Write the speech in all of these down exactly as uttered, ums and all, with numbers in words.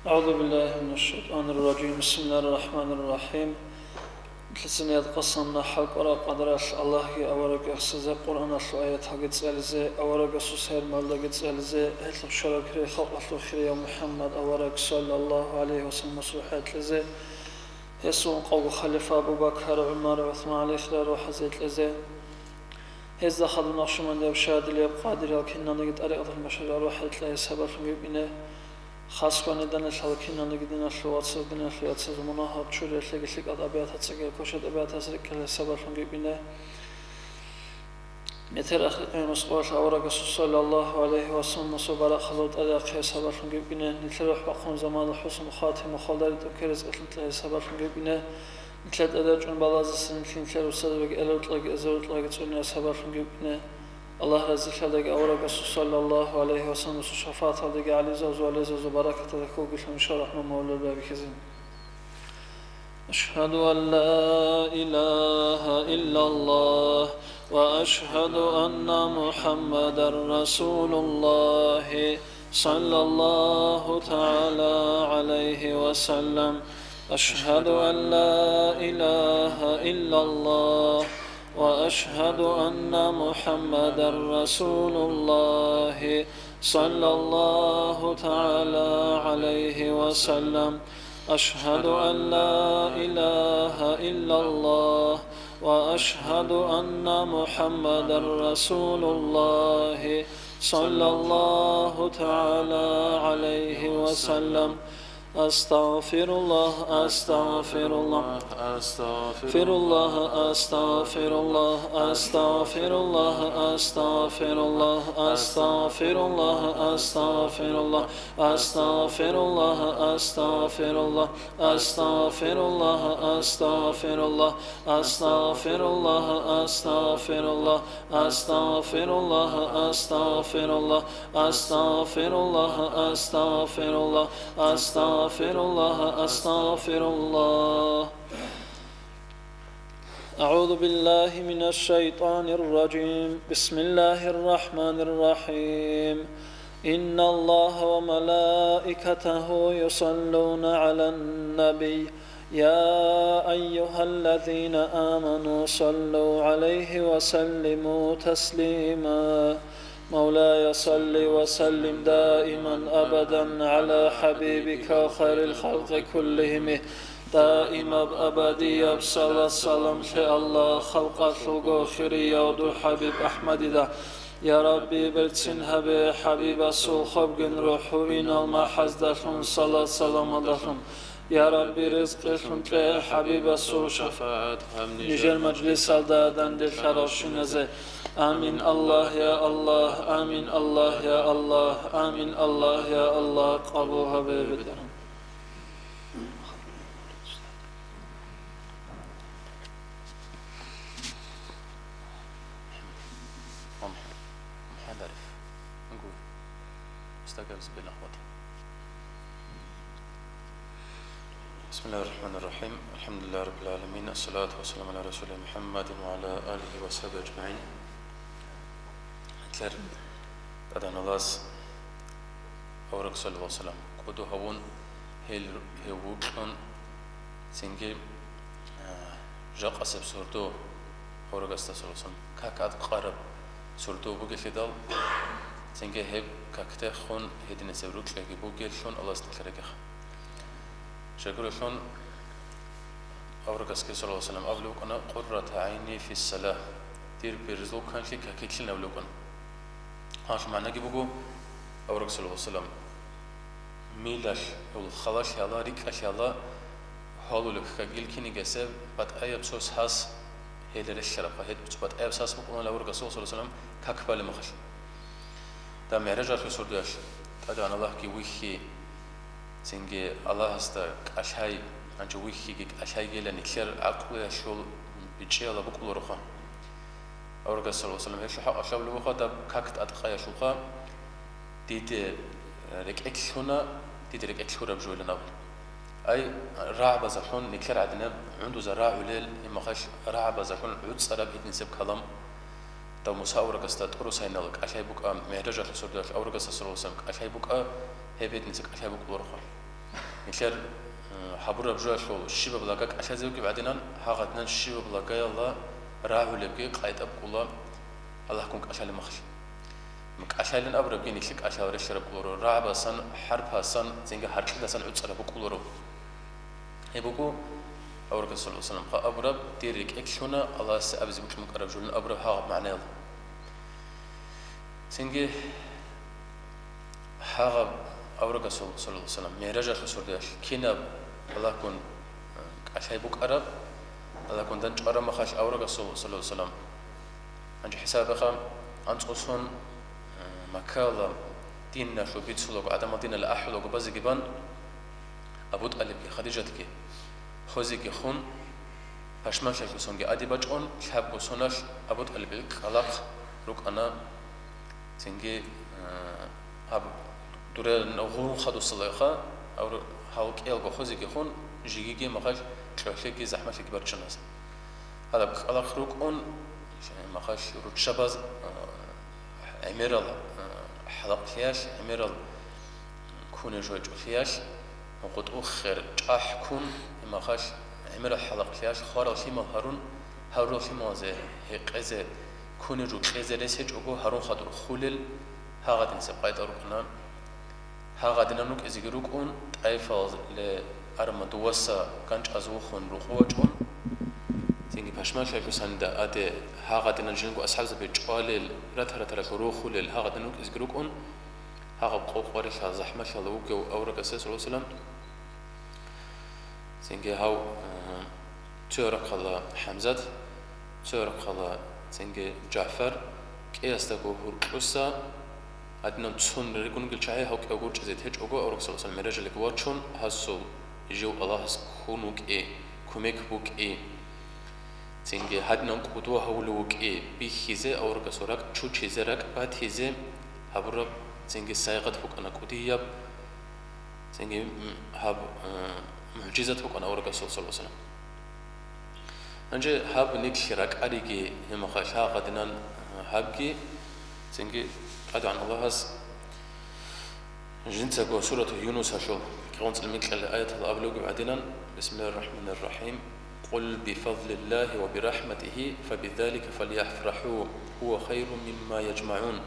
أعوذ بالله من الشيطان الرجيم. بسم الله الرحمن الرحيم. Лъицаният къасамна хӀалкӀвараб къадаралъ Аллагьги аварагги гьесизе Къуръаналъул аяталги цӀализе, аварагасул сайир малдаги цӀализе, гьелъухъ щвараб кири халкъалъул хирияв МухӀаммад авараг саллаллагьу гӀалайгьи вассаламасул рухӀ кьезе, гьесул ункъавго халифа Абу Бакар, ГӀумар, ГӀусман, ГӀалихирал рухӀазе кьезе, гьезда хадуб нахшбандияб, шадилияб, къадирияб, киналниги тӀарикъаталъул башарилал рухӀ кьезе сабаблъун букӀине, хас кваниданалъ киналниги диналъул вацаз, диналъул яцаз мунагьал чуриялъеги лъикӀал тӀабигӀатацаги квешал тӀабигӀатазе рекӀелъе сабаблъун букӀине, метер ахиркъиямас къоялъ аварагасул саллаллагьу гӀалайгьи вассаламасул баракъ хадур тӀаде ахъе сабаблъун букӀине, нилъер рухӀ бахъун заманалъ хӀусну хатима, хвалда ритӀухъе ризкъалъун кьезе сабаблъун букӀине, нилъер тӀаде чӀун балагьаздаса нилъ нилъер устарзабазеги эзарукьаги цӀуне сабаблъун букӀине, Аллагь разилъадаги аварагасул саллаллагьу гӀалайгьи вассаламасул шафагӀаталдаги гӀалимзабазул ва лезабазул баракаталда ккогилъун, иншаллагь, рахӀман Мавлабиги бихьизин. أشهد أن لا إله إلا الله وأشهد أن محمدا رسول الله صلى الله تعالى عليه وسلم. أشهد أن لا إله إلا الله وأشهد أن محمدا رسول الله صلى الله تعالى عليه وسلم. أشهد أن لا إله إلا الله وأشهد أن محمدا رسول الله صلى الله تعالى عليه وسلم. أستغفر الله، أستغفر الله، أستغفر الله، أستغفر الله، أستغفر الله، أستغفر الله، أستغفر الله، أستغفر الله، أستغفر الله، أستغفر الله، أستغفر الله، أستغفر الله، أستغفر الله، أستغفر الله، أستغفر الله، أستغفر الله، أستغفر الله، أستغفر الله، أستغفر الله، أستغفر الله. أعوذ بالله من الشيطان الرجيم. بسم الله الرحمن الرحيم. إن الله وملائكته يصلون على النبي، يا أيها الذين آمنوا صلوا عليه وسلموا تسليما. مولاي صل وسلم دائما أبدا على حبيبك خير الخلق كلهم. Даимаб абадияб салат-салам лъе Аллагь халкъалъулго хирияв дур ХӀабиб АхӀмадида. Я Рабби, берцин гьабе ХӀабибасул хобгин рухӀ гьуинал махӀаздалъун салат-саламалдалъун. Я Рабби, ризкъилъун кье ХӀабибасул шафагӀат гьаб нижер мажлисалда данделъаралщиназе. Амин, Аллагь, я Аллагь, амин, Аллагь, я Аллагь, амин, Аллагь, я Аллагь, къабул гьабе, бетӀер. بسم الله الرحمن الرحيم. الحمد لله رب العالمين. الصلاة والسلام على رسوله محمد وعلى آله وصحبه أجمعين. Гьелъ тӀадегӀанас авараг саллаллагьу гӀалайгьи вассалам кӀодо гьавун, гьел, гьев вукьун, цинги, а, жакъасеб сордо аварагасда саллаллагьу гӀалайгьи вассалам как аткъараб сордо бугелъидал, цинги гьеб какде хун гьединасеб рукьаги бугеллъун Аллагьас нилъерагихъ. Щайгурелъул аварагасги саллаллагьу гӀалайгьи вассалам абулеб букӀана: «Къуррата гӀайни фиссалах», дир берзул канлъи какилъин абулеб букӀана. Гьалъ магӀнаги буго, авараг саллаллагьу гӀалайгьи вассалам милалъ, гьул халалъяла, рикӀкӀалъяла гьалулеб какил кинигесеб батӀаяб цо сас гьел релълъарабха, гьеб цо батӀаяб сас букӀуна авараг саллаллагьу гӀалайгьи вассалам как балеб мехалъ. Дагь МигӀражалъул сордоялъ ТӀадегӀан Аллагьги вихьи, цинги Аллагьасда кӀалъай, гьанже вихьиги кӀалъайгила нилъер гӀакълуялъул бичӀчӀиялда букӀулароха. Аварагас саллаллагьу гӀалайгьи вассалам гьелъул хӀакъалъулъ абулеб буго, даб как тӀадкъаялъулха диде рекӀелъ лъуна, диде рекӀелъ лъураб жойилан абун. Ай, рагӀабазалъун, нилъер гӀадинаб гӀундуза рагӀулел, имахъалъ рагӀабазалъун гӀуцӀараб гьединсеб калам. Дав Муса аварагасда тӀурусайнал кӀалъай букӀа, МигӀражалъул сордоялъ аварагасда саллаллагьу гӀалайгьи вассалам кӀалъай букӀа, гьеб гьединсеб кӀалъай букӀулароха. Нилъер, э, гьабураб жоялъул щибаб лага кӀалъазе вугеб гӀадинан, гьагъадинан щибаб лагаялда рагӀулебги къайдаб кӀула Аллагьгун кӀалъалеб мехалъ. КӀалъалин абурабги нилъер кӀалъал релълъараб кӀоларо, рагӀабасан, хӀарпасан, цинги гьаркьидасан гӀуцӀараб букӀуларо. Гьеб буго аварагас саллаллагьу гӀалайгьи вассаламха абураб: «Дир рекӀелъ лъуна Аллагьасе абизе бокьун букӀараб жолин», абураб гьагъаб магӀнаялда. Цинги гьагъаб аварагасул саллаллагьу гӀалайгьи вассалам мигӀражалъул сордоялъ кинаб Аллагьгун, э, кӀалъай букӀараб, Аллагьгун дандчӀвараб мехалъ аварагасул саллаллагьу гӀалайгьи вассалам. Гьанже хӀисаб гьабеха, анцӀго сон, э, Маккаялда диналъул бицулаго, гӀадамал диналъе ахӀулаго базеги бан, Абу ТӀалибги Хадижатги хозеги хун, пашманлъиялъул сонги аде бачӀун, лъабго соналъ Абу ТӀалибил кӀкӀалахъ рукӀана. Цинги, а, гьаб дуре гъурун хадусалайха, гьав-, гьав кӀиялго хозеги хун, жигиги махалъ кьолъеги захӀмалъеги барччунас. Гьадаб кӀкӀалахъ рукӀун, махалъ руччабаз, а, гӀемерал, а, хӀалакълъиялъ, гӀемерал куней жойчӀолъиялъ, гъутӀухъ хер чӀахӀ ккун, гьимахалъ гӀемерал хӀалакълъиялъ хварал лъимал гьарун, гьарурал лъималазе гьекъезе, куней жо кьезе рес гьечӀого гьарун хадур хулел гьагъадинасеб къайда рукӀана. Гьагъадинан рукӀизеги рукӀун, тӀайфалде арма дуваса ганчӀаз вухун рукъу вачӀун, цинги пашманлъиялъул санида аде гьагъадинан жинго асхӀабзаби чӀвалел, ратаратаралъур рухулел гьагъадинан рукӀизеги рукӀун, гьагъаб къокъ-къварилъа захӀмалъала вугев аварагасда саллаллагьу гӀалайгьи вассалам, цинги гьав, э, цояв рахъала ХӀамзат, цояв рахъала цинги ЖагӀфар, кӀиясдаго гьуркьуса, гьадинан цун ригунгил чагӀи гьав кӀиявго урчӀизе течӀого, авараг саллаллагьу гӀалайгьи вассалам мигӀражалиги вачун, гьасул жив Аллагьас ккун вукӀи, кумек букӀи. Цинги гьадинан къудва гьавулев вукӀи бихьизе, аварагасул ракӀ чучизе, ракӀ батизе гьабураб цинги сайгъат букӀана кӀудияб, цинги, м, гьаб, э, мугӀжизат букӀана аварагасул саллаллагьу гӀалайгьи вассалам. Гьанже гьаб нилъ ракӀариги, гьимахалъ гьагъадинан, э, гьабги, цинги ТӀадегӀан Аллагьас Жинцаго сурату Юнусалъул кӀикъоялда цӀилмикьалъе аяталда абулеб буго гӀадинан: «Бисмиллагьир рахӀманир рахӀим. Къул бифадлиллагьи ва бирахӀматигьи фабизалика фальяфрахӀу, гьува хайрун мимма яжмагӀун».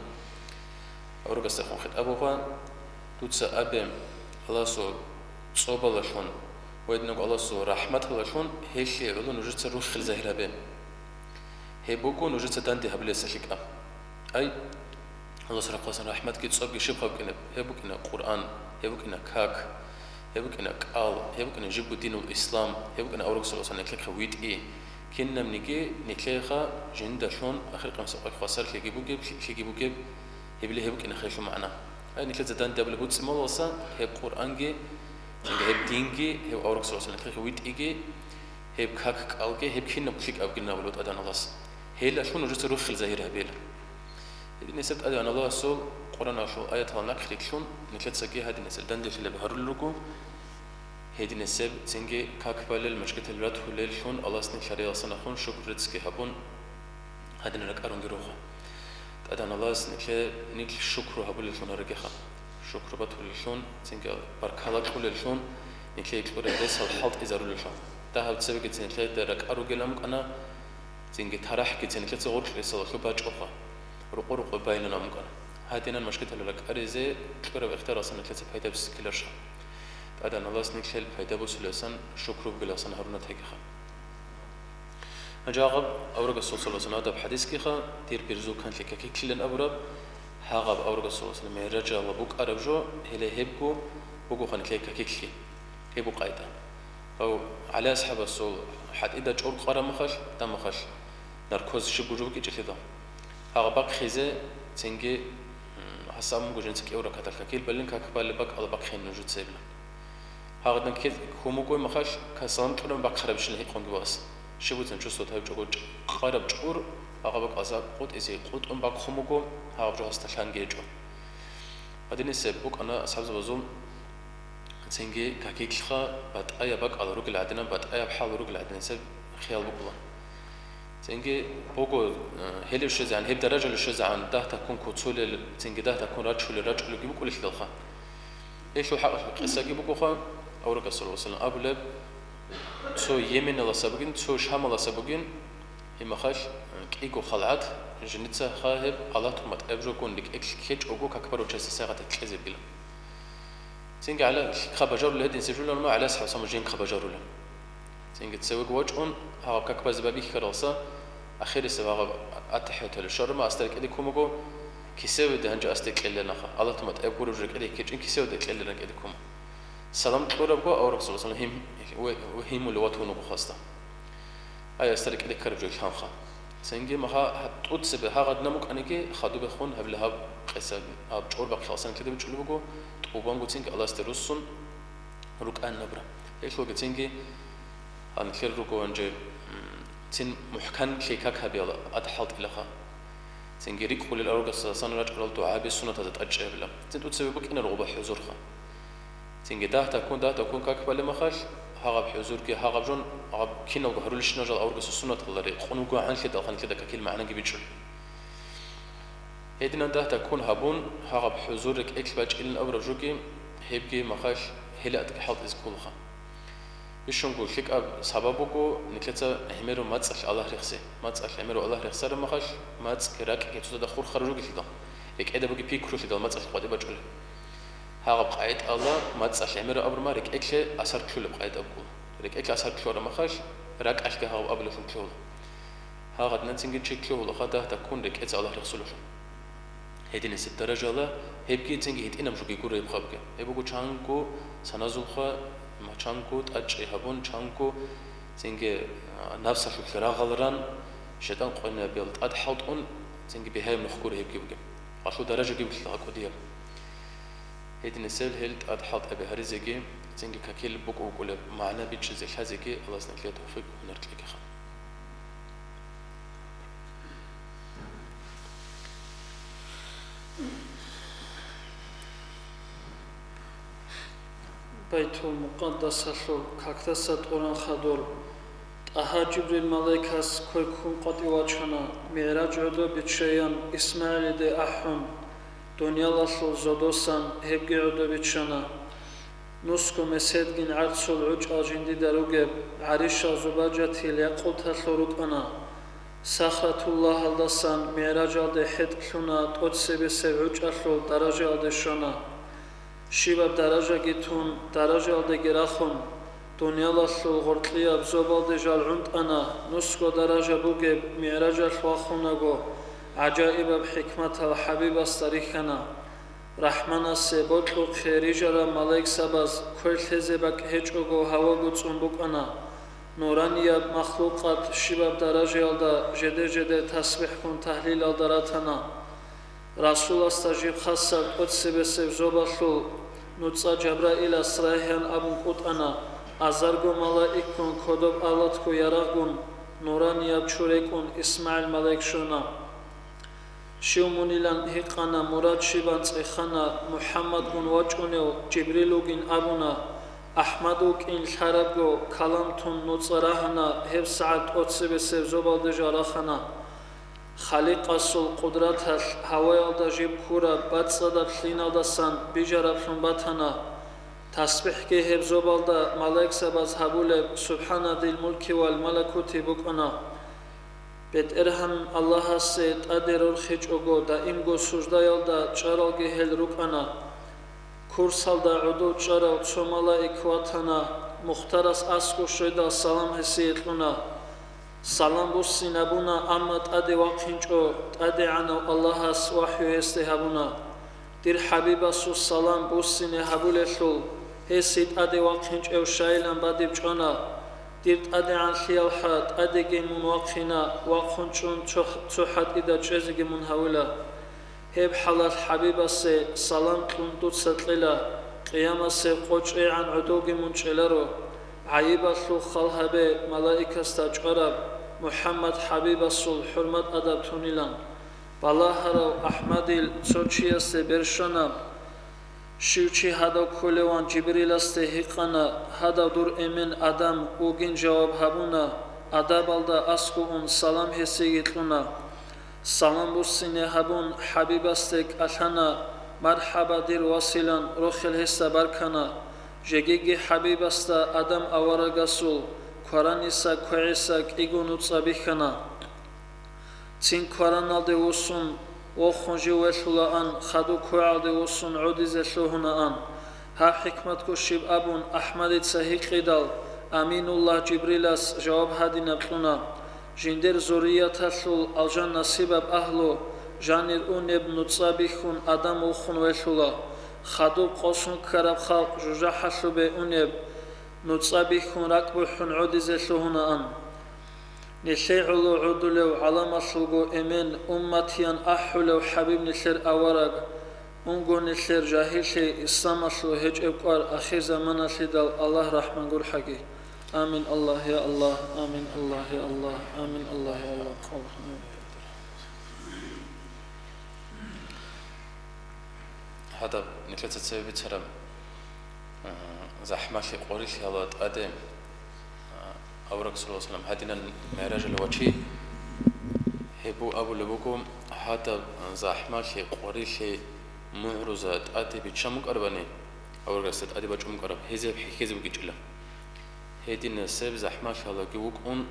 Аварагасдехун хитӀаб буго: «Дуца абе, Аллагьасул цӀобалалъун ва гьединго Аллагьасул рахӀматалалъун гьелъие гӀоло нужеца руххел загьир гьабе. Гьеб буго нужеца данде гьабулеб лъикӀаб». Ай, Аллагьас рахъалъан рахӀматги цӀобги щиб букӀинеб? Гьеб букӀина Къуръан, гьеб букӀина как, гьеб букӀина кӀал, гьеб букӀина жибго динул ислам, гьеб букӀина авараг саллаллагьу гӀалайгьи вассалам нилъехъе витӀи. Кинабниги нилъеха жиндалъун ахир къиямасеб къоялъ хвасарлъиги бугеб, лъикӀлъиги бугеб, гьебли гьеб букӀина хиралъул магӀна. Ай, нилъеца данде гьабулеб буцӀцӀи малалса, гьеб Къуръанги, цинги гьеб динги, гьеб авараг саллаллагьу гӀалайгьи вассалам нилъехъе витӀиги, гьеб как-кӀалги, гьеб кинаб лъикӀабги набулеб ТӀадегӀан Аллагьас. Гьелалъун нужеца руххел загьир гьабила. Гьединасеб ТӀадегӀан Аллагьасул Къуръаналъул аяталда нахърилълъун, нилъецаги гьадинасел данделъилаби гьарулел руго, гьединасеб цинги как балел, мажгитал ратулеллъун Аллагьас нилъ гьариялсан ахун шукру реццги гьабун, гьадин ракӀарунги руго. ТӀадегӀан Аллагьас нилъе, нилъ шукру гьабулеллъун гьарагеха. Шукру батулеллъун, цинги баркала кьулеллъун, нилъее кьураб ресал хӀалтӀизарулеллъун. Дагьаб цебегицин нилъеда ракӀар ругилан букӀана, цинги тарахӀгицин нилъеца гъоркьисалалъуб бачӀоха, рукъу-рукъу байлъана букӀана. Гьадинан мажгитал ракӀаризе кьураб ихтияр Аллагьас нилъеца пайда бициниларищха? ТӀадегӀан Аллагьас нилъел пайда босулелсан, шукру бугелалсан гьаруна тагиха. Гьанже гьагъаб аварагасул саллаллагьу гӀалайгьи вассалам гьадаб хӀадисгиха, дир бирзул канлъи какиклъилан абураб, гьагъаб аварагасул саллаллагьу гӀалайгьи вассалам мигӀражалда букӀараб жо, гьеле гьебго бугоха нилъее какиклъи. Гьеб букӀайда. Гьав ГӀали асхӀабасул хӀатӀида чӀор къвараб мехалъ, дагьаб мехалъ наркоз щиб гужуб букӀинчӀелъидал. Гьагъаб бахъизе цинги, м, гьасаб муго жинца кӀиявракатал какил балин, как балеб бакӀалда бахъин нужецайилан. Гьагъадин ккезе ккун буго мехалъ, касалан кьураб бахъарабщинаб гьикъунги вас. Щиб буцин чувствовать гьабичӀого къвараб чӀор, гьагъаб бакӀалдаса къутӀизе къутӀун бахъун буго, гьагъаб жо гьасда лъанги гьечӀо. Гьадинисеб букӀана асхӀабзабазул цинги какиклъха батӀаяб бакӀал ругел гӀадинан, батӀаяб хӀал ругел гӀадинисеб хиял букӀула. Цинги буго, э, гьелев щвезегӀан, гьеб даражалев щвезегӀан, дагь такун куцулел, цинги дагь такун рачулел рачӀулевги букӀулелъидалха. Гьелъул хӀакъалъулъ къисаги бугоха, Аварагас саллаллагьу гӀалайгьи ва саллам абулеб, цо Йеменаласа бугин, цо Шамаласа бугин, гьеб мехалъ кӀиго халгӀат, жинца ха гьеб Аллагьасул матӀаяб жогун рекӀелъ ккечӀого как барав чиясе сагӀаталъ кьезе била. Цинги гӀала-, лъикӀха бажарулел гьединлъи жулан ва ГӀалияс гьав саму жинхъа бажарулел. Цинги цевего вачӀун, гьаб как базе бабихьаралса, ахирисеб гьаб АтахӀияталде щвараб мехалъ асда рекӀеде ккун буго, кисеведе гьанже асде кьеланаха, Аллагьасул матӀаяб гуреб жо рекӀеде ккечӀин кисеведе кьеларан рекӀеде ккун. Салам кьурабго авараг саллаллагьу гӀалайгьи ва саллам гьим-, ва-, ва гьимулев ватун вуго хасда. Ай, асда рекӀеде ккараб жо илъанха. Цинги меха-, гьа-, тӀоцебе гьагъадна букӀаниги, хадубехун гьабила гьаб къиса, гьаб чӀорбахъи гьалсанлъида бичӀчӀулеб буго, тӀубанго цинги Аллагьасде руссун рукӀанабра. Гьелъулги цинги гьанлъер руго гьанже, м, цин мухӀканлъи как гьабиялда ада хӀалтӀилаха. Цинги рикӀкӀулел аварагасдасан рачӀарал дугӀаби суннатазда тӀадчӀи гьабила. Цин тӀоцебе букӀинаро гъоба хӀузурха. Цинги дагь-дагьккун, дагь-дагьккун как балеб мехалъ, гьагъаб хӀузурги, гьагъаб жон, гьаб киналго гьарулищинал жал аварагасул суннаталда рекъон вуго гьанлъидал ханлъида какил магӀнаги бичӀчӀун. Гьединан дагь-дагьккун гьабун, гьагъаб хӀузур рекӀелъ бачӀилин абураб жоги, гьебги мехалъ гьеле атӀги хӀалтӀизе кколаха. Бищунго лъикӀаб сабаб буго, нилъеца гӀемерав мацӀалъ Аллагь рехсе. МацӀалъ гӀемерав Аллагь рехсараб мехалъ, мацӀги ракӀги цоцазда хурхараб жугелъидал, рекӀеда бугеб пикрулъидал мацӀалъ къватӀибе бачӀулеб. Гьагъаб къагӀидала мацӀалъ гӀемераб абураб мехалъ рекӀелъе асар кколеб къагӀида буго. РекӀелъе асар кколараб мехалъ, ракӀалъги гьагъаб абулелъун ккола. Гьагъадинан цинги чи ккола хадагь-дагьккун рекӀеца Аллагь рехсолелъул. Гьединасеб даражала гьебги цинги гьитӀинаб жоги гуро гьеб хабги. Гьеб буго чанго саназулха, ма-, чанго тӀадчӀи гьабун, чанго цинги, а, напсалъулъ рагъал ран, шайтӀан къвинабиял тӀад хӀалтӀун, цинги бигьаяб нух гуро гьебги бугеб. Гьалъул даражаги бугелъул гьакӀудияб. Гьединасел гьел тӀад хӀалтӀаби гьаризеги, цинги какил букӀ-букӀулеб магӀна бичӀчӀизе лъазеги Аллагьас нилъее тавфикъ, гьунар кьегиха. Байтул-Мукъаддасалъул какдаса тӀуран хадур, ТӀагьа Жибрил малаикас квер ккун къватӀив вачана, МигӀраж гӀодобе ччаян ИсмагӀилиде ахӀун, дуниялалъул зодосан гьебги гӀодобе ччана. Нусго меседгин гӀарцул гӀучӀал жиндида ругеб гӀаришал зубажатил якъуталъул рукӀана. Сахратуллагьалдасан МигӀражалде хӀетӀ лъуна тӀоцебесеб гӀучӀалъул даражаялде щвана. Щибаб даражаги тун, даражаялдеги рахун, дуниялалъул гъоркьияб зобалде жал гӀунтӀана, нусго даража бугеб МигӀражалъ вахунаго, гӀажаибаб хӀикматал ХӀабибасда рихьана. РахӀманасе бокьухъе рижараб малаикзабаз квер лъезе бакӀ гьечӀого гьаваго цӀун букӀана. Нуранияб махлукъат щибаб даражаялда жеде-жеде тасбихӀгун тагьлилалда ратана. Расуласда жиб хасаб тӀоцебесеб зобалъул нуцӀа Жабраилас рагьян абун кӀутӀана, азарго малаикгун кодоб алатго ярагъгун нуранияб чу рекӀун ИсмагӀил малаик щвана. Щив мунилан гьикъана, мурад щибан цӀехана, МухӀаммадгун вачӀунев Жибрил вугин абуна, АхӀмад вукӀин лъарабго калам тун нуцӀа рагьана, гьебсагӀат тӀоцебесеб зобалде жал рахана. Халикъасул къудраталъ гьаваялда жиб ккураб бацӀцӀадаб лъиналдасан бижараблъун батана. ТасбихӀги гьеб зобалда малаикзабаз гьабулеб «СубхӀана зил мулки вал малакути» букӀана. БетӀергьан Аллагьасе тӀаде рорхичӀого даимго суждаялда чӀаралги гьел рукӀана. Курсалда гӀодов чӀарав цо малаик ватана, Мухтарас аскӀов щведал салам гьесие кьуна. Салам буссинабуна, амма тӀаде вахъинчӀо ТӀадегӀанав Аллагьас вахӀю гьесде гьабуна. Дир ХӀабибасул салам буссине гьабулелъул, гьесие тӀаде вахъинчӀев щайилан бадиб чӀвана. Дир ТӀадегӀанлъиялха тӀадеги мун вахъина, вахъун чӀун цо, цо хӀатӀида чӀезеги мун гьавила. Гьеб хӀалалъ ХӀабибасе салам кьун дуца кьела, къиямасеб къо чӀегӀан гӀодовги мун чӀеларо. ГӀайибалъул хал гьабе малаикасда чӀвараб МухӀаммад ХӀабибасул хӀурмат-адаб тунилан. Балагьарав АхӀмадил цо чиясде берщвана. Щив чи гьадав кколеван Жибриласде гьикъана, гьадав дур эмен Адам вугин жаваб гьабуна, адабалда аскӀов ун салам гьесиеги кьуна. Салам буссине гьабун, ХӀабибасде кӀалъана, «МархӀаба, дир василан», рохел гьесда баркана. Жегиги ХӀабибасда Адам аварагасул квараниса квегӀиса кӀиго нуцӀа бихьана. Цин квараналде вуссун вохун жив велъулаан, хадуб квегӀалде вуссун гӀодизе лъугьунаан. Гьаб хӀикматго щиб абун АхӀмадица гьикъидал, Аминуллагь Жибрилас жаваб гьадинаб кьуна: жиндир зуррияталъул алжан-насибаб агьлу жанир унеб нуцӀа бихьун Адам вухун велъула. Хадуб къосун ккараб халкъ жужахӀалъубе унеб нуцӀа бихьун ракӀбухӀун гӀодизе лъугьунаан. Нилъее гӀоло гӀодулев гӀаламалъулго эмен, умматиян ахӀулев ХӀабиб нилъер авараг, унго нилъер жагьиллъи исламалъул гьечӀеб кӀвар ахирзаманалъидал Аллагь рахӀман гурхӀаги. Амин, Аллагь, я Аллагь, амин, Аллагь, я Аллагь, амин, Аллагь, я Аллагь. Амин. Гьадаб нилъеца цебе бицараб, а, захӀмалъи къорилъи гьала тӀаде, а, авараг саллаллагьу гӀалайгьи вассалам гьадинан мигӀражалъ вачи, гьеб абулеб буго, гьадаб захӀмалъи къорилъи мугӀруза тӀаде биччан букӀарабани, аварагасда тӀаде бачӀун букӀараб, гьезеб хӀехьезе бугечӀила. Гьединасеб захӀмалъалаги вукӀун,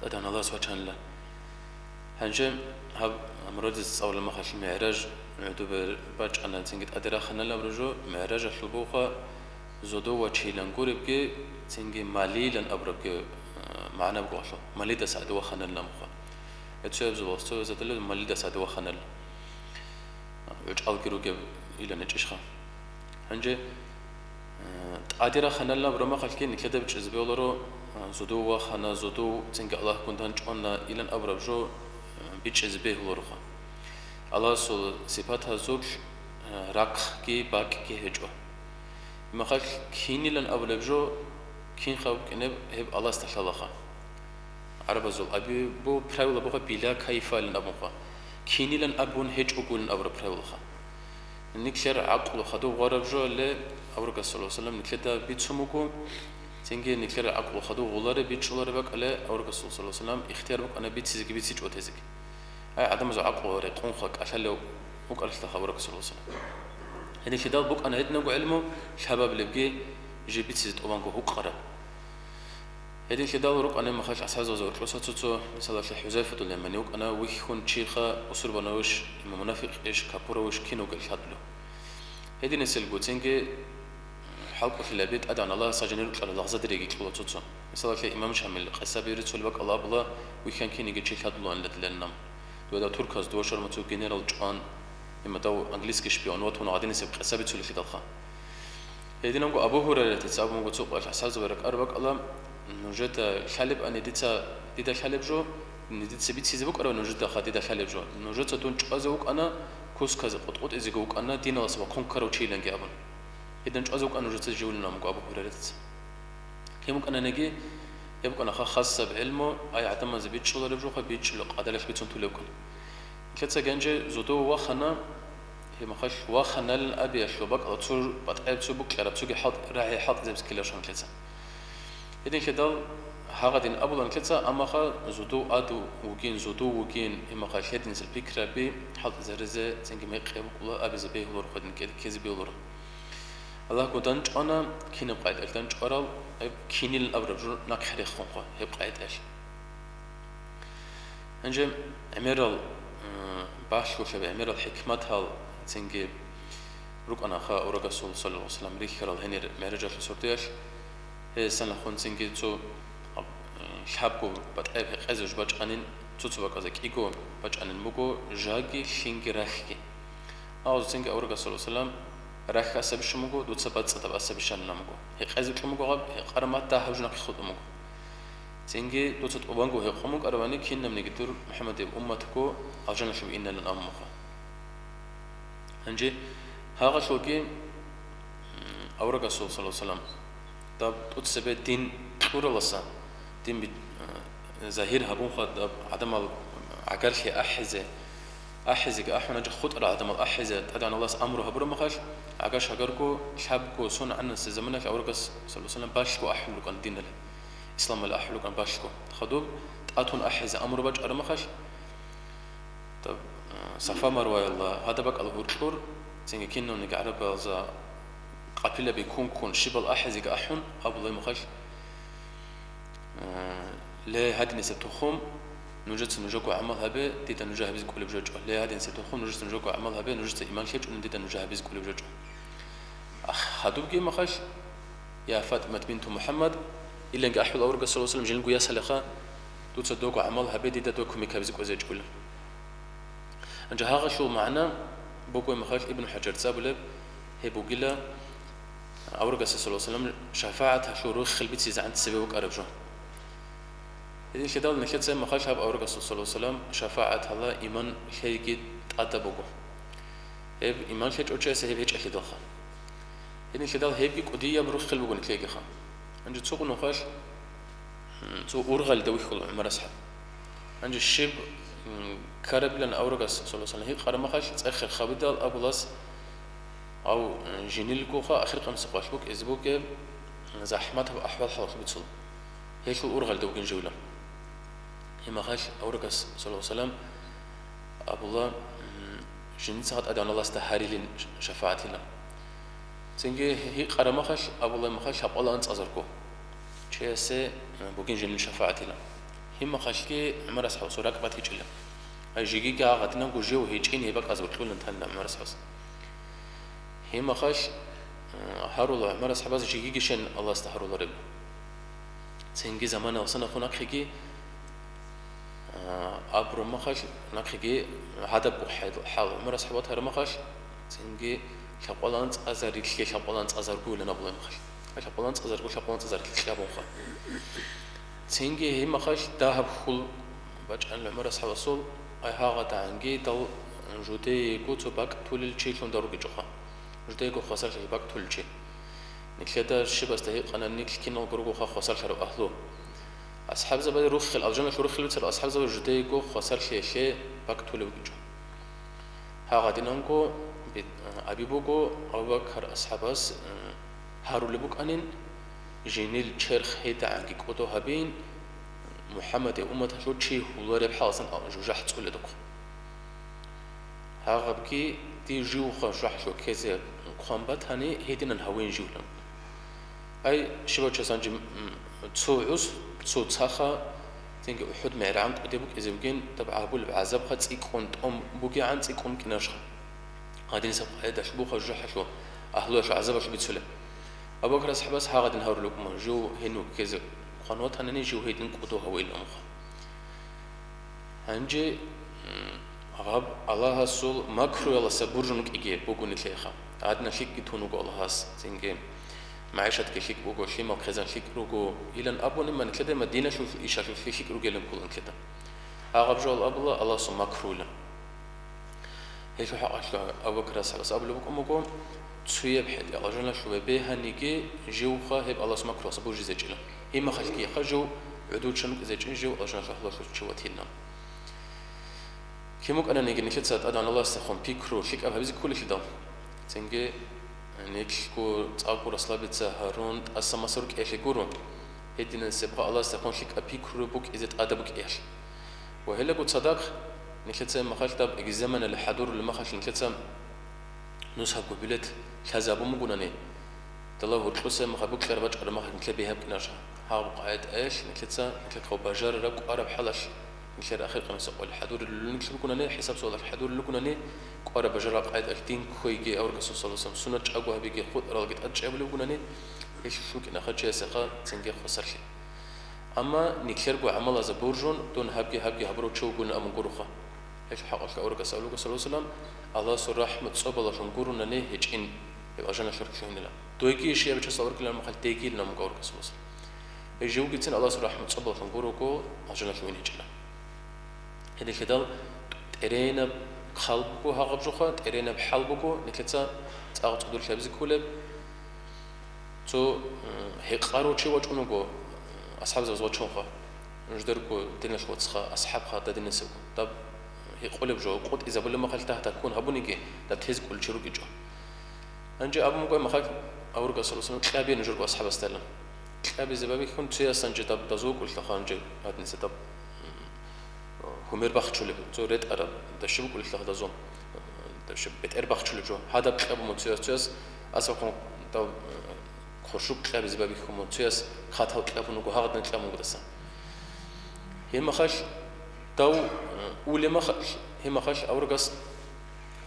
тӀадегӀан Аллагьас вачанила. Гьанже гьаб мурадица цӀалула махалъ мигӀраж гӀодобе бачӀана, цинги тӀаде раханала абураб жо, мигӀражалъул бугоха зодов вачейилан гуребги, цинги малийилан абурабги, а, магӀна буго гьелъул. Малидаса гӀадин ваханала абуха. Гьеб цояб зобалъ, цояб задалъ малидаса гӀадин ваханала. ГӀучӀалги ругеб илан гьечӀищха. Гьанже, э, тӀаде раханала абураб махалъги нилъеда бичӀчӀизе бегьуларо, э, зодов вахана, зодов цинги Аллагьгун данчӀвана илан абураб жо, э, бичӀчӀизе бегьулароха. Аллагьасул сипатазулъ, э, рахъги бакӀги гьечӀо. Махалъ кинилан абулеб жо, кинха букӀинеб гьеб Аллагьасда лъалаха. ГӀарабазул аби бу правила буго била кайфалин абунха. Кинилан абун гьечӀогулин абураб правилаха. Нилъер гӀакълу хадув гъвараб жоале, аварагас саллаллагьу гӀалайгьи вассалам нилъеда бицун буго, цинги нилъер гӀакълу хадув гъулареб, бичӀчӀулареб бакӀале, аварагасул саллаллагьу гӀалайгьи вассалам ихтияр букӀана бицизе, бице чӀотезе. Ай, гӀадамазул гӀакълу гъваре къунха кӀалъалев вукӀаралъа аварагас саллаллагьу гӀалайгьи вассалам. Гьединлъидал букӀана гьединабго гӀелму, лъабабилебги жиб бицизе тӀубанго гьукъараб. Гьединлъидал рукӀана махалъ асхӀабзабазул гьоркьоса цо-цо, мисалалъе, ХӀузайфатул Ямани вукӀана, вихьун чиха усурбанавищ, имам мунафикъищ, капуравищ, кин вугел лъадулев. Гьединасел гуцинги хӀалкӀолъилаби тӀадегӀан Аллагьас гьанже рукӀарал лагъзадериги кьола цо-цо. Мисалалъе, имам Шамил къесаби рицул бакӀал абула, вихьан киниги чи лъадулаанила дилан нам. Дугьадав турказ дова шармацул генерал чӀван, имадав английский шпион ватун гьадинасеб къесаби цулелъидалха. Гьединанго Абу Гьурайратица абун буго цо къоялъ асхӀабзабазда ракӀараб бакӀалда, нужеда лъалебани дица, дида лъалеб жо, дица бицизе букӀараб нужедаха дида лъалеб жо. Нужеца дун чӀвазе вукӀана, кусказе къутӀкъутӀизеги вукӀана, диналас вахъун ккарав чийиланги абун. Гьедин чӀвазе вукӀана нужеца живулин абун буго Абу Гьурайратица. Кин букӀананиги, гьеб букӀана ха-, хасаб гӀелму, ай гӀадамазе бичӀчӀулареб жоха, бичӀчӀулеб къадаралъ бицун тулеб букӀана. Нилъеца гьанже зодов вахана, гьеб махалъ ваханалин абиялъул бакӀалда цо батӀаяб цо букӀараб, цоги хӀал-, рагӀи хӀалтӀизабизе ккеларищха нилъеца. Гьединлъидал гьагъадин абула нилъеца, амма ха зодов ад вугин, зодов вугин, гьеб махалъ гьединсел пикраби хӀалтӀизаризе цинги мекъи букӀула абизе бегьуларо, гьедин ккезе бегьуларо. Аллагьгун данчӀвана, кинаб къайдалъ данчӀварал, гьеб кинилан абураб жо нахъе рехунха гьеб къайдалъ. Гьанже гӀемерал, м, балъголъаби, гӀемерал хӀикматал цинги рукӀана ха аварагасул саллаллагьу гӀалайгьи вассалам рихьарал гьенир мигӀражалъул сордоялъ. Гьесанлъун цинги цо, а, лъабго батӀаяб гьекъезе жо бачӀанин, цо-цо бакӀазда кӀиго бачӀанин буго, жаги лъинги рахьги. Гьазуцинги аварагас саллаллагьу гӀалайгьи вассалам рахь асабищун буго, дуца бацӀцӀадаб асабищанилан буго. Гьекъезе кьун буго гьаб, гьекъараб мат дагьаб жо нахъе хутӀун буго. Цинги дуца тӀубанго гьекъун букӀарабани, кинабниги дур МухӀаммадияб умматго алжаналъуб иннилан абун буго. Гьанже гьагъалъулги, м, аварагасул саллаллагьу гӀалайгьи вассалам даб тӀоцебе дин кьураласа, дин би-, э, загьир гьабунха даб гӀадамал гӀагарлъи ахӀизе, ахӀизеги ахӀун, гьанже хутӀарал гӀадамал ахӀизе ТӀадегӀан Аллагьас амру гьабураб махалъ, гӀагаш гьагарго, лъабго, сон гӀанасеб заманалъ аварагас саллаллагьу гӀалайгьи вассалам балъго ахӀун рукӀана диналъ, исламалъ ахӀун рукӀана балъго. Хадуб тӀатун ахӀизе амру бачӀараб махалъ, Даб, а, Сафа-Марваялда гьадаб бакӀал гьоркьор, цинги кинавниги гӀарабазда къапилаби ккун-ккун щибал ахӀизеги ахӀун, абула махал, э, ле, гьадинисеб тухум, нужеца нужего гӀамал гьабе, дида нужа гьабизе кӀолеб жо чӀо. Ле, гьадинисеб тухум, нужеца нужего гӀамал гьабе, нужеца иман лъечӀони, дида нужа гьабизе кӀолеб жо чӀо. Ах, гьадубги махал, я ФатӀимат бинту МухӀаммад, иланги ахӀул аварагас, саллаллагьу гӀалайгьи вассалам, жиндирго ясалаха, дуца дого гӀамал гьабе, дида дой кумек гьабизе кӀвезе чӀула. Гьанже гьагъалъул магӀна буго махал Ибн ХӀажарца абулеб, гьеб бугила, аварагасда, саллаллагьу гӀалайгьи вассалам, шафагӀаталъул руххел бицизегӀан цебе букӀараб жо. Гьединлъидал нилъеца махал гьаб аварагасул, саллаллагьу гӀалайгьи вассалам, шафагӀатала иман лъейги тӀадаб буго. Гьеб иман лъечӀо чиясе гьеб гьечӀелъидалха. Гьединлъидал гьебги кӀудияб руххел буго нилъегиха. Гьанже цо нухалъ, м, цо ургъалида вихьула ГӀумар асхӀаб. Гьанже щиб, м, ккарабилан аварагас, саллаллагьу гӀалайгьи вассалам, гьикъараб махал цӀехе хабидал абулас, гьав, м, жинилгоха ахир къамиса къвалъ букӀизе бугеб, м, захӀматаб ахӀвал-хӀалалъ бицула. Гьелъул ургъалида вугин живла. Гьеб махал аварагас, саллаллагьу гӀалайгьи вассалам, абула, м, жинцаха тӀадегӀаналасда гьарилин шафагӀатилан. Цинги гьикъараб махал абула махал лъабкъоялда анцӀазарго чиясе, м, бугин жинил шафагӀатилан. Гьеб махалъги ГӀумар асхӀабасул ракӀ батичӀила. Ай жигиги гьагъадинанго жив гьечӀин гьеб бакӀаз вокьулин танила ГӀумар асхӀабас. Гьеб махал, м, гьарула ГӀумар асхӀабас жигиги щен Аллагьасда гьарулареб. Цинги замана васанахъун нахъеги, а, абураб махал нахъеги гьадабго хӀал, хӀал. ГӀумар асхӀабат гьараб махал, цинги лъабкъоялда анцӀазарилъе лъабкъоялда анцӀазаргойилан абулеб махал. Лъабкъоялда анцӀазарго, лъабкъоялда анцӀазарилъе абунха. Цинги гьеб махал дагьаб хьул бачӀана ГӀумар асхӀабасул, ай гьагъадагӀанги дал жудейго цо бакӀ толел чилъун даругичӀоха. Жудейго хвасарлъи бакӀ толел чи. Нилъеда щибасда гьикъана, нилъ киналго ругоха хвасарлъараб агьлу. АсхӀабзабаде руххел, алжаналъул руххел бицарал асхӀабзаба жудейго хвасарлъиялъе бакӀ толеб бугичӀо. Гьагъадинанго бит-, аби буго, Абу Бакар асхӀабас, э, гьарулеб букӀанин, жинил черх гьедагӀанги кӀодо гьабин, МухӀаммадил умматалъул чи гьулареб хӀаласан жужахӀ цӀуледухъ. Гьагъабги дир живха жужахӀлъу ккезе хъван батани, гьединан гьавин живлан. Ай, щибав чияс гьанже, м, цо гӀус, цо цаха, цинги УхӀуд мегӀергӀан кӀуде букӀизе бугин, даб гӀагьабулеб гӀазабха цӀикӀкӀун тӀом бугегӀан цӀикӀкӀун букӀинарищха? Гьадинисеб къагӀидалъ буха жужахӀалъул, агьлуялъул гӀазабалъул бицулеб. Абу Бакр асхӀабас гьагъадин гьарулеб букӀун, жив гьенив ккезе хъван ватанани, жив гьедин кӀодо гьавуилан абунха. Гьанже, м, гьаб Аллагьасул макруялдаса буржун рукӀине буго нилъеха. Гьадинаб лъикӀги тун руго Аллагьас, цинги магӀишатги лъикӀ буго, лъимал хъезан лъикӀ руго, илан абуни, ма нилъеда Мадиналъул ишалъулъги лъикӀ ругилан ккола нилъеда. Гьагъаб жо абула Аллагьасул макруилан. Гьелъул хӀакъалъулъ Абу Бакр асхӀабас абулеб букӀун буго, цояб хӀетӀе алжаналъуве бегьаниги, живха гьеб Аллагьасул макруялдаса божизечӀила. Гьеб махалъгиха жив гӀодов чан вукӀизечӀин, жив алжаналъул агьлуялъул чи ватилан. Кин букӀананиги нилъеца тӀадегӀан Аллагьасдехун пикру лъикӀаб гьабизе кколелъидал, цинги нилъго цӀакъго расслабиться гьарун тӀаса-маса рукӀиялъе гуро, гьединасеб Аллагьасдехун лъикӀаб пикру букӀизе тӀадаб букӀиялъ. Ва гьелаго цадахъ нилъеца гьеб махалъ даб экзаменалде хӀадурулеб махалъ нилъеца нусабго билет лъазе абун бугонани, дала гьоркьоса гьеб махалъ бокьараб бачӀараб махалъ нилъер бегьи букӀинарищха? Гьаб къагӀидаялъ нилъеца, нилъер хъа бажарараб кӀвараб хӀалалъ, нилъер ахир къамиса къоялъ хӀадурулел нилъ бугонани, хӀисаб-суалалъ хӀадурулел ругонани, кӀвараб бажарараб къагӀидаялъ дин ккойги, аварагасул саллаллагьу гӀалайгьи вассалам суннат чӀаго гьабиги, хутӀаралги тӀад чӀебулеб бугонани, гьелъ лъукӀинаха чиясеха цинги хвасарлъи. Амма нилъерго гӀамалазда буржун, дун гьабги-гьабги гьабурав чи вугилан абун гуроха. Гьелъ хӀакъалъулъ аварагас абулеб, саллаллагьу гӀалайгьи вассалам, Аллагьасул рахӀмат цӀобалалъун гуронани гьечӀин, гьеб алжаналъур лъугьинила. Дойги ишияб чиясда абуркилан махалъ дегийилан абун гуроха аварагас, саллаллагьу гӀалайгьи вассалам. Гьеб живгицин Аллагьасул рахӀмат цӀобалалъун гурого алжаналъур лъугьин гьечӀила. Гьединлъидал тӀеренаб хъал буго гьагъаб жоха, тӀеренаб хӀал буго, нилъеца цӀакъ цӀодорлъи гьабизе кколеб. Цо, м, гьекъарав чи вачӀун вуго, м, асхӀабзабаз вачунха. Нужедаго диналъ вацха, асхӀабха, дадинасебго. Даб гьекъолеб жо, къотӀизабулеб махалъ дагь-дагьккун гьабуниги, даб тезе кӀолев чи рукӀинчӀо. Гьанже абун буго махалъ аварагас, саллаллагьу гӀалайгьи вассалам, кьабе нужерго асхӀабасдайилан. Кьабизаб абихьун цояс гьанже даб дазул кӀолелъа гьанже гьадинса даб, м, гьумер бахчулеб, цо ретӀараб, даши букӀулелъа гьадазул, даши бетӀер бахчулеб жо. Гьадаб кьабун цояс, цояс асбахъун Дав, э, хушук кьабизе бабихьун мун, цояс хатал кьабун вуго, гьагъадин кьабун вуго дасан. Гьеб махалъ дав, э, улеб махалъ, гьеб махалъ аварагас,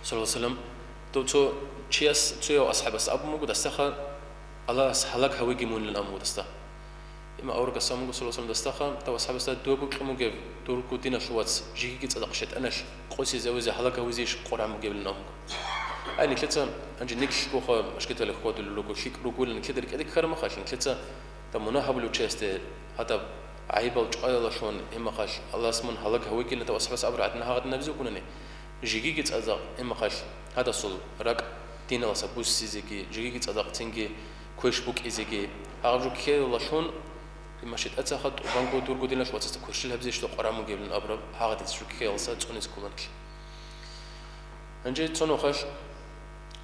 саллаллагьу гӀалайгьи ва саллам, дов цо чияс, цояв асхӀабас абун буго, дастаха Аллагьас гьалаг гьавиги мунилан абун буго даста. Гьеб аварагас абун буго, саллаллагьу гӀалайгьи ва саллам, дастаха дав асхӀабасда, дурго кьун бугев, дурго диналъул вац, жигиги цӀадахъ шайтӀаналъ къосизе-везе гьалаг гьавизе иш къваригӀун бугебилан абун буго. Ай, нилъеца гьанже нилъго ха машгиталихъ хьвадулел руго, лъикӀ ругола, нилъеда рекӀелде ккараб махалъ, нилъеца даб мунагь гьабулев чиясде гьадаб гӀайибал чӀваялалъун, гьеб махалъ Аллагьас мун гьалаг гьавигилан дав асхӀабас абураб гӀадин гьагъадин абизе букӀунани, жигиги цӀадахъ гьеб махалъ гьадасул ракӀ диналаса буссизеги, жигиги цӀадахъ цинги квеш букӀизеги, гьагъаб жо ккелалъун, гьеб махалъ шайтӀацаха тӀубанго дурго диналъ вацасда кверщел гьабизе иш къваригӀун бугебилан абураб гьагъадин жо ккелалъа цӀунизе ккола нилъ. Гьанже цо нухалъ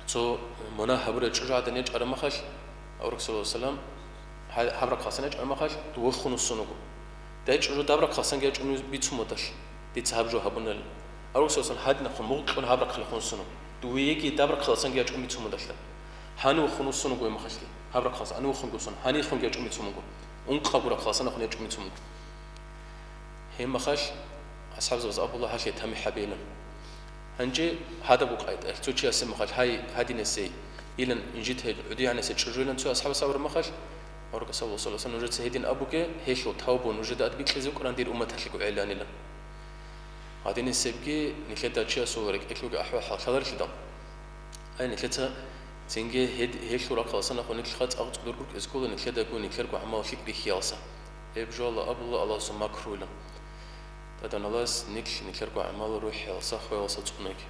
цо мунагь гьабурав чӀужу гӀадан ячӀараб махалъ, авараг саллаллагьу гӀалайгьи ва саллам, гьа-, гьаб рахъалъан ячӀараб махалъ, дов вохун вуссун вуго. Дай чӀужу даб рахъалъанги ячӀун бицун мун далъ, дица гьаб жо гьабунал. Авараг саллаллагьу гӀалайгьи ва саллам, гьадинахъун мугъ кьун гьаб рахъалъухъ вуссун вуго. Дов веги даб рахъалъанги ячӀун бицун мун далъ. Гьанив вохун вуссун вуго гьеб махалъги. Гьаб рахъалъан, гьанив вохунги вуссун, гьанихъунги ячӀун бицун вуго. Ункъабго рахъалъанахъун ячӀун бицун вуго. Гьеб махалъ асхӀабзабаз абула гьалъие тамихӀ гьабейилан. Гьанже гьадаб букӀайтӀа, цо чиясе махалъ гьай гьадинасей илан инжитал гӀудиянасей чӀужуилан цо асхӀабас абураб махалъ, авараг саллаллагьу гӀалайгьи ва саллам, нужеца гьедин абуге, гьелъул тавбу нужеда тӀад бикьизе букӀаран дир умматалъего гӀеланилан. Гьадинасебги нилъеда чиясул рекӀелъулги ахӀвал-хӀал лъаларелъидал. Ай, нилъеца цинги гьед-, гьелъул рахъалъанахъ нилъха цӀакъ цӀудур рукӀине ккола нилъедаго нилъерго гӀамал лъикӀ бихьиялса. Гьеб жоялда абула Аллагьасул макруйилан. ТӀадегӀанас нилъ нилъерго гӀамал рухӀиялса, хвеялса цӀунаги.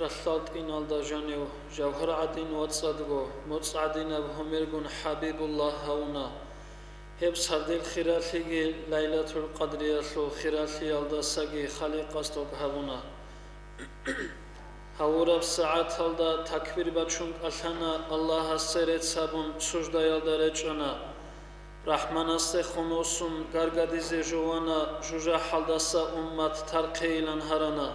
Ралъдал тӀиналда жанив, жавгьар гӀадин вацӀцӀадго, моцӀ гӀадинаб гьумергун ХӀабибуллагь гьавуна. Гьеб сардил хиралъиги Лайлатул Къадриялъул хиралъиялдасаги Халикъас тӀокӀ гьабуна. Гьавураб сагӀаталда такбир бачун кӀалъана, Аллагьасе рецц гьабун, суждаялда речӀчӀана. РахӀманасдехун вуссун гаргадизе жувана, жужахӀалдаса уммат тархъейилан гьарана.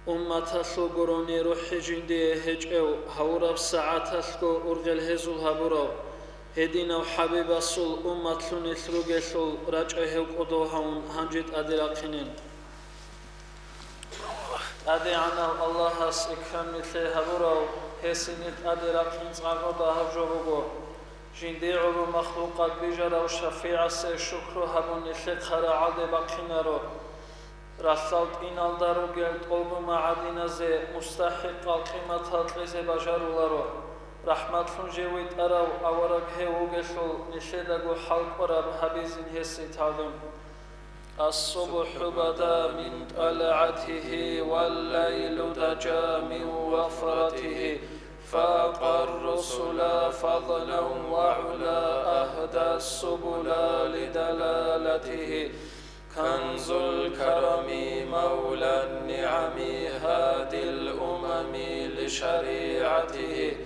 Умматалъул гурони рухӀи жиндие гьечӀев, гьавураб сагӀаталъго ургъел гьезул гьабурав, гьединав ХӀабибасул умматлъунилъ ругелъул рачӀа гьев кӀодо гьавун гьанже тӀаде рахъинин. ТӀадегӀанав Аллагьас икрам нилъее гьабурав, гьесие нилъ тӀаде рахъин цӀакъго дагьаб жо буго. Жиндие гӀоло махлукъат бижарав ШафигӀасе шукру гьабун нилъехъа рагӀалде бахъинаро. Ралъдал тӀиналда ругел тӀолбу магӀадиназе мустахӀикъал къиматал кьезе бажаруларо. РахӀматлъун жив витӀарав авараг гьев вугелъул, нилъедаго хӀалкӀвараб гьабизин гьесие тагӀзим. الصبح بدا من طلعته والليل دجا من وفرته، فاق الرسل فضلا وعلا، أهدى السبل لدلالته. كنز الكرم مولى النعم هادي الأمم لشريعته.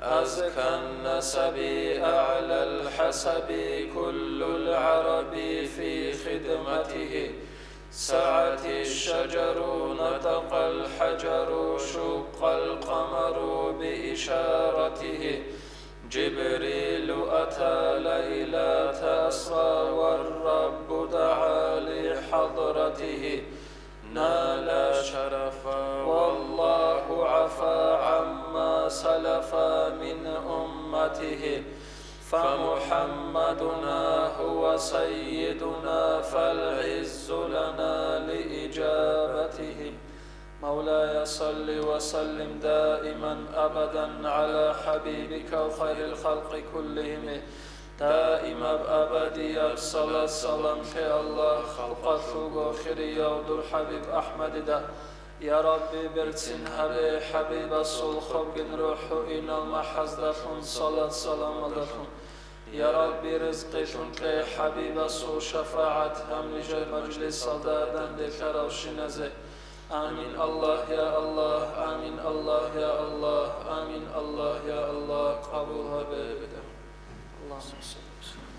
أزكى النسب أعلى الحسب كل العرب في خدمته. سعت الشجر نطق الحجر شق القمر بإشارته. جبريل أتى ليلة أسرى والرب دعا لحضرته. نال شرفا والله عفا عما سلف من أمته. فمحمدنا هو سيدنا فالعز لنا لإجابته. مولاي صل وسلم دائما أبدا على حبيبك وخير الخلق كلهم. Даимаб абадияб салат-салам лъе Аллагь халкъалъулго хирияв дур ХӀабиб АхӀмадида. Я Рабби, берцин гьабе ХӀабибасул хобгин рухӀ гьуинал махӀаздалъун, салат-саламалдалъун. Я Рабби, ризкъилъун кье ХӀабибасул шафагӀат гьаб нижер мажлисалда данделъаравщиназе. Амин, Аллагь, я Аллагь, амин, Аллагь, я Аллагь, амин, Аллагь, я Аллагь, къабул гьабе. Аллагьумма салли ва саллим.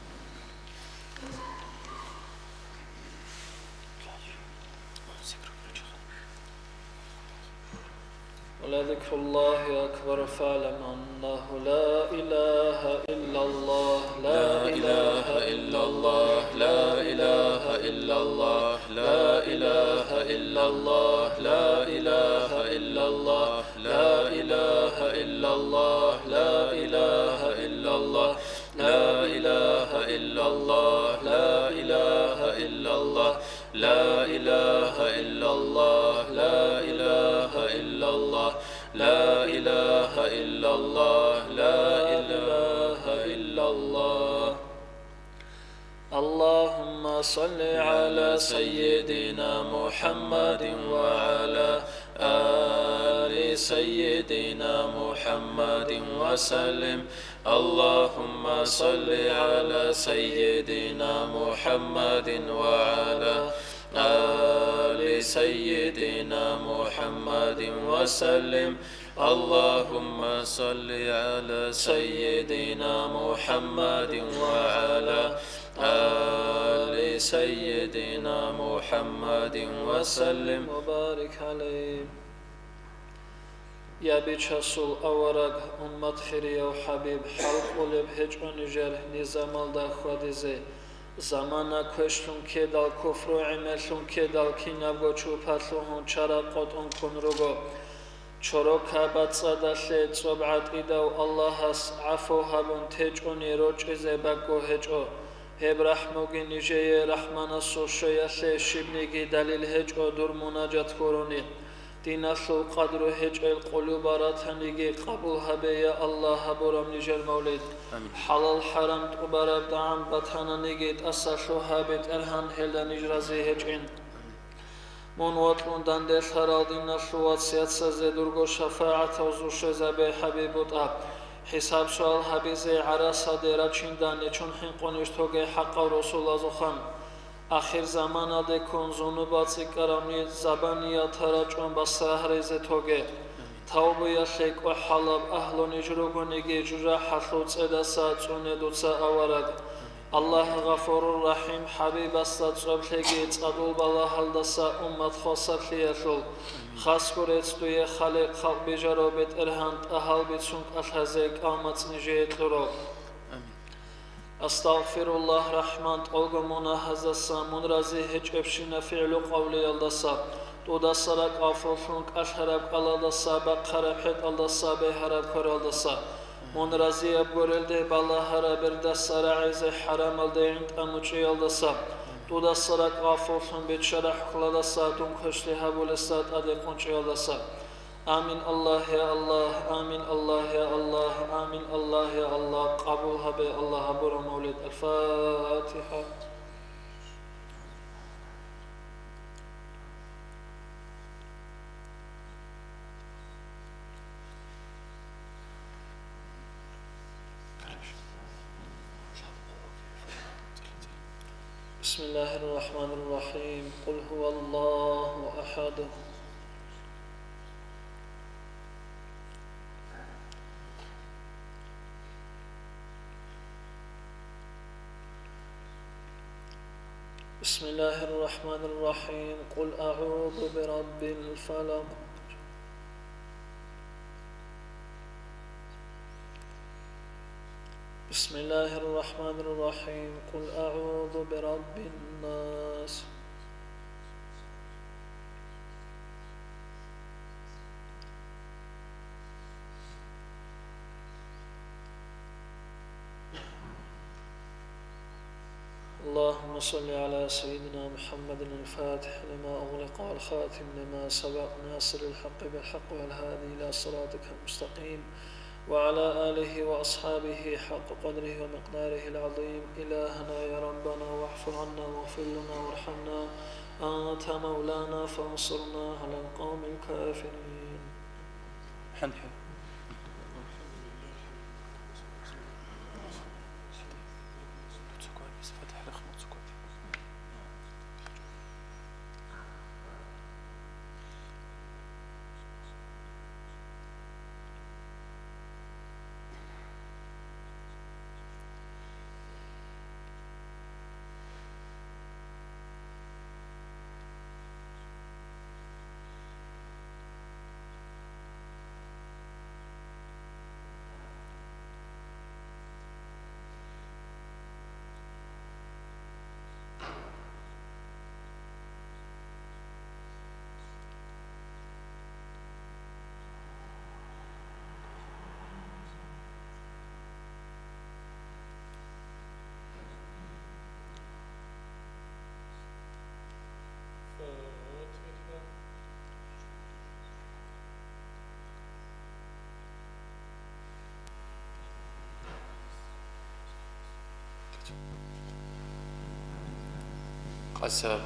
ولذكر الله أكبر، فاعلم أنه لا إله إلا الله، لا إله إلا الله، لا إله إلا الله، لا إله إلا الله، لا إله إلا الله، لا إله إلا الله، لا إله إلا الله، لا إله إلا الله، لا إله إلا الله، لا إله إلا الله، لا إله إلا الله، لا إله إلا الله، لا إله إلا الله. اللهم صل على سيدنا محمد وعلى آل سيدنا محمد وسلم. اللهم صل على سيدنا محمد وعلى آل سيدنا محمد وسلم. اللهم صل على سيدنا محمد وعلى آل سيدنا محمد وسلم وبارك عليه. Я бичасул авараг, уммат хирияв хӀабиб, хӀалкӀолеб гьечӀо нижер низамалда хьвадизе. Замана квешлъун ккедал, куфру гӀемерлъун ккедал, кинабго чупалъугьун чара къотӀун ккун руго. Чорока бацӀцӀадалъе цӀоб гӀатӀидав Аллагьас гӀафу гьабун течӀони рочӀизе бакӀго гьечӀо. Гьеб рахӀмуги нижее рахӀманасул щвеялъе щибниги далил гьечӀо дур мунажат гурони. Диналъул къадру гьечӀел къулуба ратаниги къабул гьабе, я Аллагь, гьабураб нижер мавлид. Амин. ХӀалал-хӀарам тӀубараб дагӀан батананиги тӀаса лъугьа, БетӀергьан, гьелда ниж рази гьечӀин. Мун вокьун данделъарал диналъул вацияцазе дурго шафагӀатал зушезабе, ХӀабибутӀа. ХӀисаб-суал гьабизе гӀарасаде рачинда нечун хӀинкъунищ тоге хӀакъав росулазухъан. Ахирзаманалдеккун зунубал цӀикӀкӀаравни забаниялда рачӀун басагьаризе тоге. Тавбуялъе кӀвахӀалаб агьлу ниж ругониги, жужахӀалъул цӀедаса цӀуне дуца, авараг. Аллагь Гъафурур Рахим, ХӀабибасда цӀоблъеги цӀадул балагьалдаса уммат хвасарлъиялъул. Хасго рецц дуе, Халикъ, халкъ бижарав БетӀергьан, тӀагьал бицун кӀалъазе кӀалмацӀ нижее кьурав. Амин. Астагъфируллагь, РахӀман, тӀолго мунагьаздаса, мун рази гьечӀебщина фигӀлу-къавлиялдаса, тӀудаса ракӀ гъафуллъун кӀалъараб кӀалалдаса, бахъараб хӀетӀалдаса, бегьараб квералдаса, мун разияб гурелде балагьараб бердаса рагӀизе хӀарамалде гӀинтӀа мучӀиялдаса, тӀудаса ракӀ гъафуллъун биччараб хӀукмуялдаса, дун квешлъи гьабулесда тӀаде къунчӀиялдаса. Амин, Аллагь, я Аллагь, амин, Аллагь, я Аллагь, амин, Аллагь, я Аллагь, къабул гьабе, Аллагь, гьабураб мавлид. Аль-Фатиха. بسم الله الرحمن الرحيم. قل هو الله أحد. بسم الله الرحمن الرحيم. قل أعوذ برب الفلق. بسم الله الرحمن الرحيم. قل أعوذ برب الناس. اللهم صل على سيدنا محمد الفاتح لما أغلق والخاتم لما سبق ناصر الحق بالحق والهادي إلى صراطك المستقيم وعلى آله وأصحابه حق قدره ومقداره العظيم. إلهنا يا ربنا، واعف عنا واغفر لنا وارحمنا، أنت مولانا فانصرنا على القوم الكافرين. Аса